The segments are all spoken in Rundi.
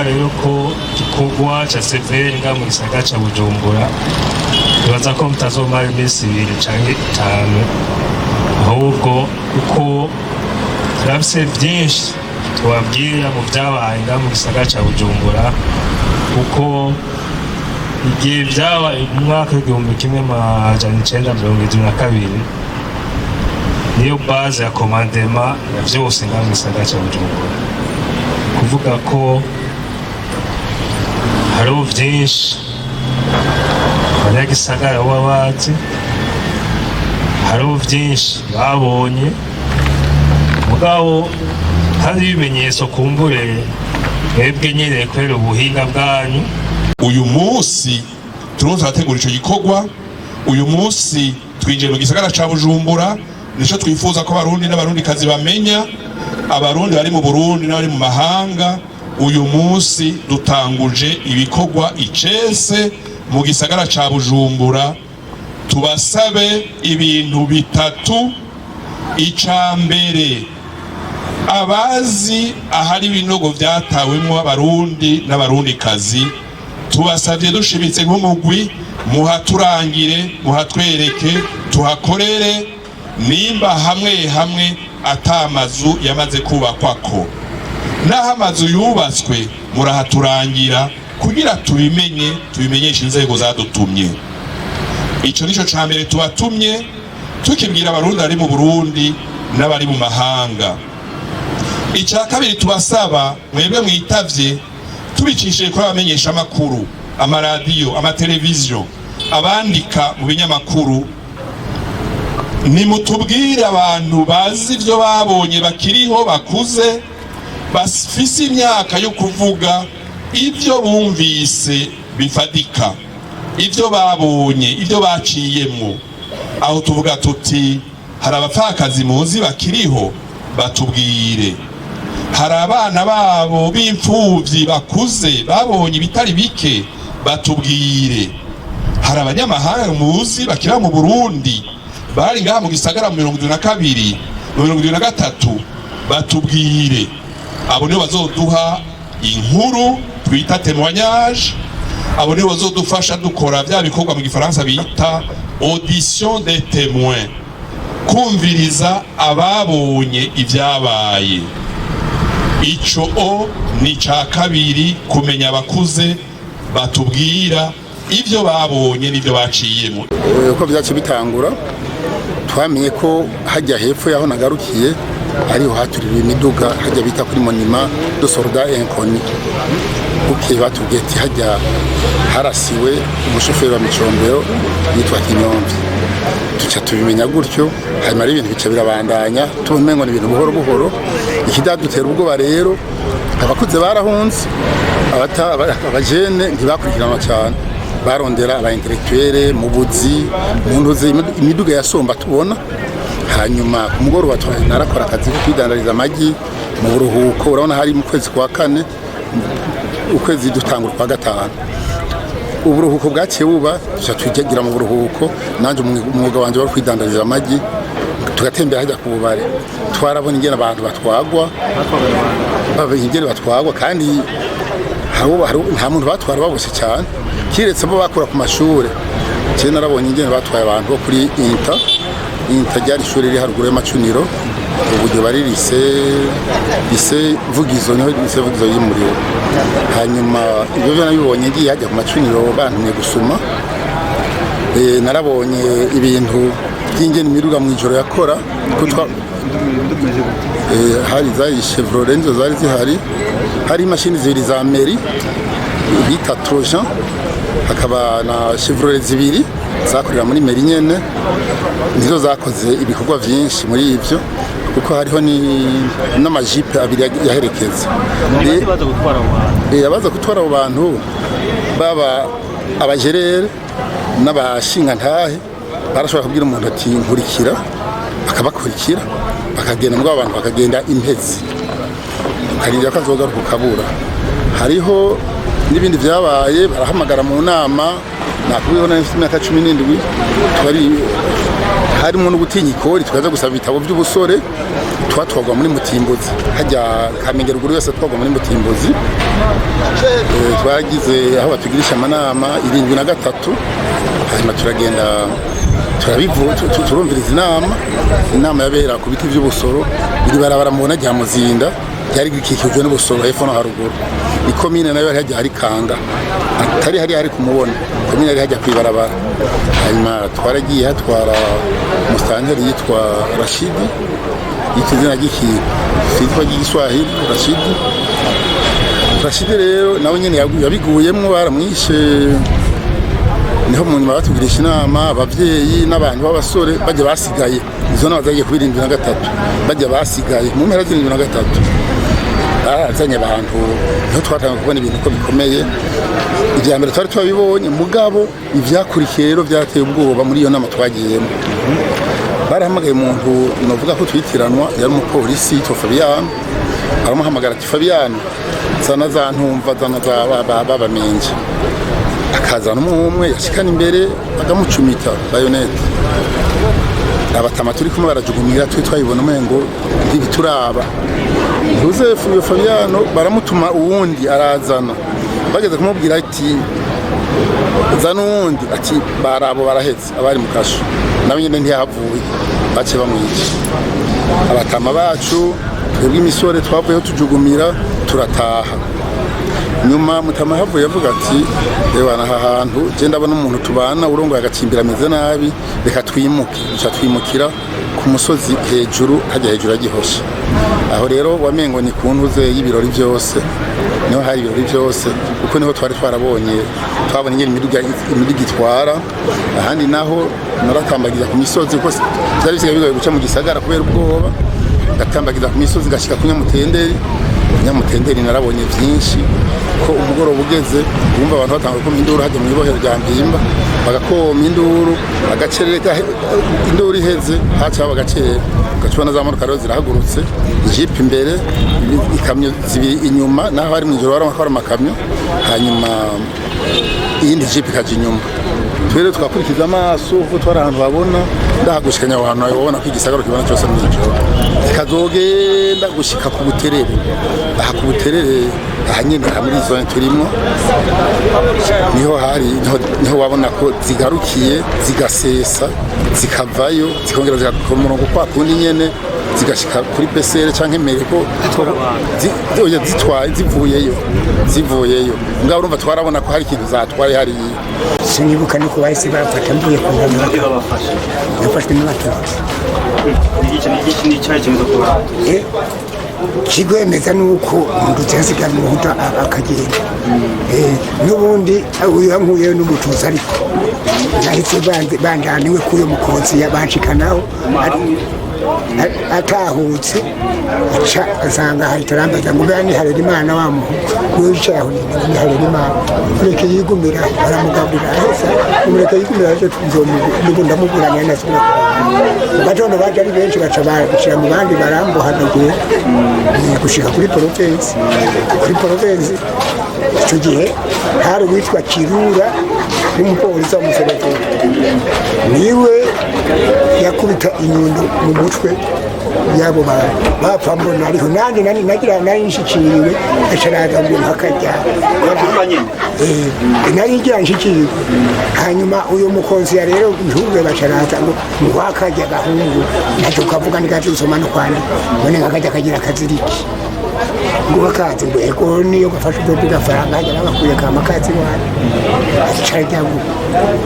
Kuvuga rero ko igikorwa ca CVR nga mu gisagara ca Bujumbura, nibaza ko mutazomara iminsi 2 canke 5, ahubwo kuko turafise vyinshi tubabwira mu vyabaye nga mu gisagara ca Bujumbura, kuko igihe vyabaye mu mwaka w'1972 niyo base ya commandement ya vyose nga mu gisagara ca Bujumbura. Kuvuga ko hariho vyinshi abanyagisagara baba bazi, hariho vyinshi babonye, mugabo hari ibimenyetso kumbure mwebwe nyene kubera ubuhinga bwanyu. Uyu munsi turimo turategura ico gikorwa. Uyu munsi twinjiye mu gisagara ca Bujumbura. Nico twifuza ko Abarundi n'Abarundikazi bamenya, Abarundi bari mu Burundi n'abari mu mahanga. Uyu munsi dutanguje ibikorwa icese mu gisagara ca Bujumbura. Tubasabe ibintu bitatu. Ica mbere, abazi ahari ibinogo vyatawemwo Abarundi n'Abarundikazi, tubasavye dushimitse nk'umugwi, muhaturangire, muhatwereke, tuhakorere, nimba hamwe hamwe ata mazu yamaze kubakwako. Naho amazu yubatswe, murahaturangira kugira tubimenye, tubimenyeshe inzego zadutumye. Ico nico ca mbere tubatumye, tukibwira Abarundi bari mu Burundi n'abari mu mahanga. Icya kabiri tubasaba, mwebwe mwitavye, tubicishije kuri abamenyesha amakuru, amaradiyo, amateleviziyo, abandika mu binyamakuru, nimutubwire abantu bazi ibyo babonye, bakiriho, bakuze, bafise imyaka yo kuvuga ibyo bumvise bifadika, ibyo babonye, ibyo baciyemwo. Aho tuvuga tuti: hari abapfakazi muzi bakiriho, batubwire. Hari abana babo b'imfuvyi bakuze babonye ibitari bike, batubwire. Hari abanyamahanga muzi bakira mu Burundi, bari ngaha mu gisagara mu 72, mu 73, batubwire. Abo nibo bazoduha inkuru twita témoignage. Abo nibo bazodufasha dukora bya bikorwa mu gifaransa bita audition des témoins, kumviriza ababonye ibyabaye. Ico o ni ca kabiri, kumenya abakuze batubwira ibyo babonye n'ibyo baciyemo. Uko byacu bitangura, twamenye ko hajya hepfo yaho nagarukiye ariho hatuririwe imiduga, hajya bita kuri monument du soldat inconnu. Bukeye batubwiye ati hajya harasiwe umushoferi wa Micombero yitwa Kinyomvyi. Tuca tubimenya gutyo. Hanyuma rero ibintu bica birabandanya, tubona umengo ni ibintu buhoro buhoro. Ikidadutera ubwoba rero, abakuze barahunze, abajene ntibakurikiranwa cyane, barondera aba intellectuel mu buzi mu ntuze imiduga yasomba tubona. Hanyuma ku mugoroba narakora akazi ko kwidandariza amagi mu buruhuko. Urabona hari mu kwezi kwa kane, ukwezi dutangura kwa gatanu, uburuhuko bwaciye buba, tuca tujagira mu buruhuko. Nanjye umwuga wanje wari kwidandariza amagi, tugatembera hajya ku bubare. Twarabona ingene abantu batwagwa, ingene batwagwa, kandi nta muntu batwara baboshe cyane, kiretse bo bakura ku mashure. Je narabonye ingene batwaye abantu bo kuri INTA. INTA ryari ishuri riri haruguru y'amacuniro, uburyo bari lycée Vugizo, niho lycée Vugizo yimuriwe. Hanyuma ibyo byo nabibonye ngiye hajya ku macuniro bantumye gusuma. Narabonye ibintu by'ingene imiduga mu ijoro yakora ko hari zari Chevrolet nizo zari zihari. Hari imashini zibiri za mairie bita Trojan, hakaba na Chevrolet zibiri zakorera muri mairie nyene, nizo zakoze ibikorwa vyinshi muri ivyo, kuko hariho n'amajipe abiri yaherekeza. Baza gutwara abo bantu? Abaza gutwara abo bantu baba abajerere n'abashingantahe, barashobora kubwira umuntu ati "Nkurikira", bakabakurikira bakagenda, mugabo abantu bakagenda impezi, ukarindira ko azogaruka ukabura. Hariho n'ibindi byabaye, barahamagara mu nama. Nakubwiye nari mfite imyaka 17, twari Harimo no gutinya ikori, tukaza gusaba ibitabo by'ubusore. Twatwagwa muri Mutimbuzi, hajya Kamenge ruguru yose twagwa muri Mutimbuzi. Twagize aho batugirisha amanama 73, hanyuma turagenda turumviriza inama. Inama yabera ku biti by'ubusoro, iri barabara mubona rya Muzinda ryari rikikijwe n'ubusoro hepfo no haruguru. Ikomine nayo yari hajya hari Kanga, atari hari hari kumubona komine, yari hajya kwibarabara. Hanyuma twaragiye, hatwara umusitanteri yitwa Rashidi, yitwa izina ryitwa ry'igiswahili Rashidi. Rashidi rero nawe nyene yabiguyemwo, baramwishe. Niho mu nyuma batugirisha inama abavyeyi n'abantu b'abasore bajya basigaye. Izo nama zagiye kuba 73, bajya basigaye mu mpera z'73 barazanye abantu. Niho twatanga kubona ibintu ko bikomeye. Ibya mbere twari twabibonye, mugabo ivyakurikiye rero byateye ubwoba. Muri iyo nama twagiyemo barahamagaye umuntu novuga ko twitiranwa, yari umupolisi yitwa Fabiano. Aramuhamagara ati: "Fabiano, zana za ntumva, zana za babamenje." Akazana umwe umwe, yashikana imbere bakamucumita bayonete. Abatama turi kumwe barajugumira, twe twabibona umengo ntibituraba. Yosefu iyo Fabiano baramutuma uwundi, arazana. Bageze kumubwira ati: "Zana uwundi," ati: "Barabo barahetse abari mu kasho." Nawe nyine ntiyahavuye, bace bamwica. Abatama bacu, twebwe imisore, twavuyeho tujugumira, turataha. Nyuma mutama havuye avuga ati: "Reba aha hantu je ndabona umuntu tubana urongoye agacimbira ameze nabi, reka twimuke." Duca twimukira ku musozi hejuru, hajya hejuru agihosha. Aho rero wamengo ni ku ntuze y'ibirori byose, niho hari ibirori byose, kuko niho twari twarabonye, twabonye ingene imiduga itwara. Ahandi naho naratambagiza ku misozi, kuko byari bisigaye bigoye guca mu gisagara kubera ubwoba. Ngatambagiza ku misozi, ngashika ku Nyamutenderi. Nyamutenderi narabonye byinshi, ko umugoroba ugeze wumva abantu batanga gukoma induru hajya mu ibohero rya Mpimba, bagakoma induru agacerere, induru iheze haca haba agacerere, ugacubona za modoka rero zirahagurutse, ijipo imbere, ikamyo zibiri inyuma. Naho hari mu ijoro hari amakamyo, hanyuma iyindi jipo ikaja inyuma. Twere twakurikiza amaso kuko twari ahantu habona. Ndahagushikanya aho hantu wabona ko igisagara kibona cyose mu ijoro, ikazogenda gushika ku Buterere. Aha ku Buterere, aha nyene, aha muri zone turimwo, niho hari niho wabona ko zigarukiye, zigasesa, zikavayo, zikongera zigakora umurongo kwa kundi nyene, zigashika kuri pesere canke mereko. Oya, zitwaye, zivuyeyo. Ngaho urumva twarabona ko hari ikintu zatwaye hariya. Sinibuka nuko bahise bafata mvuye ku Nibyo babafashe? Nafashwe n'abatutsi. Ni iki ni cyayi kimeze kuba? Kigwemeza nuko umututsi yasigaye umuhutu akagenda. N'ubundi uyu yankuyeyo n'umututsi, ariko nahise banjaniwe k'uyo mukonsi banshikanaho atahutse, aca asanga ahita arambaza ngo: "Bwa ni Harerimana wa muhu wicaye aho?" Ni Harerimana, mureke yigumira. Baramugaburira, aheza mureke yigumira, aje tuzomu ndamuburanira nasubira. Mu gatondo baje ari benshi, baca bashira mu bandi, barambohanagiye gushika kuri province. Kuri province icyo gihe hari uwitwa Kirura w'umupolisi w'umusenateri, niwe yakubita inyundo mu mutwe y'abo bantu bapfa. Mbona ariho nanjye nari nagira nari nshikiriwe, acaraza ngo mpakajya. Kirura nyene? Nari ngira nshikiriwe. Hanyuma uyu mukonsiya rero ntubwe bacaraza ngo ngwakajya gahungu ntacyo kavuga, ntigazi gusoma no kwandika, none nkakajya kagira akaziriki ngo bakazi ngo ego niyo gafashe ubwo bw'agafaranga hajya bagakuye kama kazi iwacu acarya ngo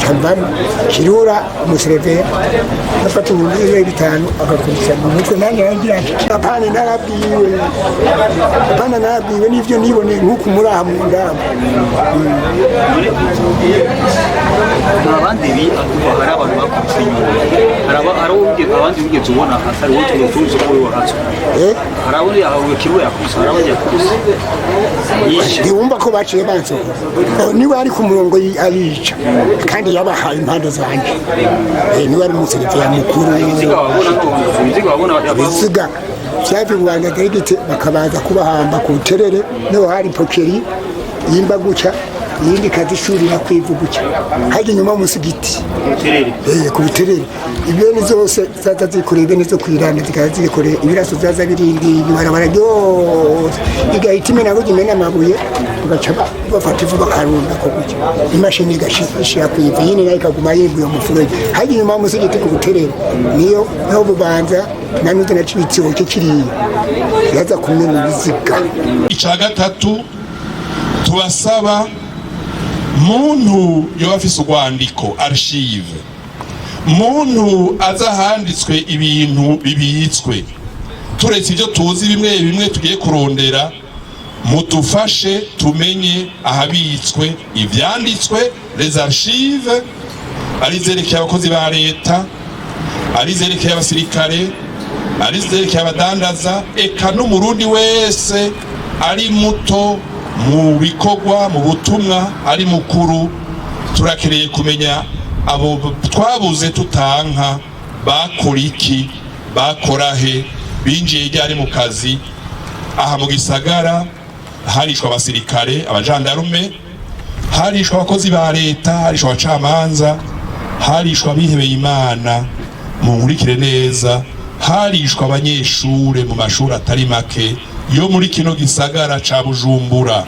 camvamo. Kirura umusereveya afata ibihumbi 5 agakubita mu mutwe. Nanjye nagira nti apana, narabwiwe, apana, narabwiwe n'ivyo niboneye nk'uku muri aha mu ndabo. Nta bandi bi hari abantu bakubise inyuma, hari abandi wigeze ubona atari wowe tuzi ko wowe wahatswe? Eh? Hari abo yahawe Kirura yakubise, hari abandi yakubise yishe? Ntiwumva ko baciye bansohora? Oh, niwe ari ku murongo ayica kandi yabahaye impande zanje. Niwe ari umusereveya mukuru. Ibiziga wabona none, ibiziga wabona? Ibiziga byava i Rwanda direct, bakabaza kubahamba ku Buterere, niho hari pokeri yimba gutya. Iyindi ikazishurira kwivu gutya hajya inyuma y'umusigiti. Buterere. Ku Buterere, ibeni zose zaza zikoreye, ibeni zo kwiranda zikaza zikoreye ibiraso, zaza birindiye ibarabara ryose, igahita imena gutya, imena amabuye, bagaca bafata ivu bakarunda ko gutya, imashini igashira kwivu, iyindi nayo ikaguma yimbuye umuferege hajya inyuma y'umusigiti ku Buterere. Niyo niho Bubanza na nuze na Cibitoke kiriya yaza kumena ibiziga. Icya gatatu tubasaba, muntu yoba afise urwandiko, archive, muntu aza ahanditswe ibintu bibitswe, turetse ibyo tuzi bimwe bimwe tugiye kurondera, mudufashe tumenye ahabitswe ivyanditswe, les archives, ari izerekeye abakozi ba leta, ari izerekeye abasirikare, ari izerekeye abadandaza, eka n'Umurundi wese, ari muto mu bikorwa, mu butumwa, ari mukuru. Turakeneye kumenya abo twabuze tutanka bakora iki, bakora he, binjiye ryari mu kazi. Aha mu gisagara harishwe abasirikare, abajandarume, harishwe abakozi ba leta, harishwe abacamanza, harishwe abihebeye Imana. Munkurikire neza, harishwe abanyeshure mu mashuri atari make yo muri kino gisagara ca Bujumbura.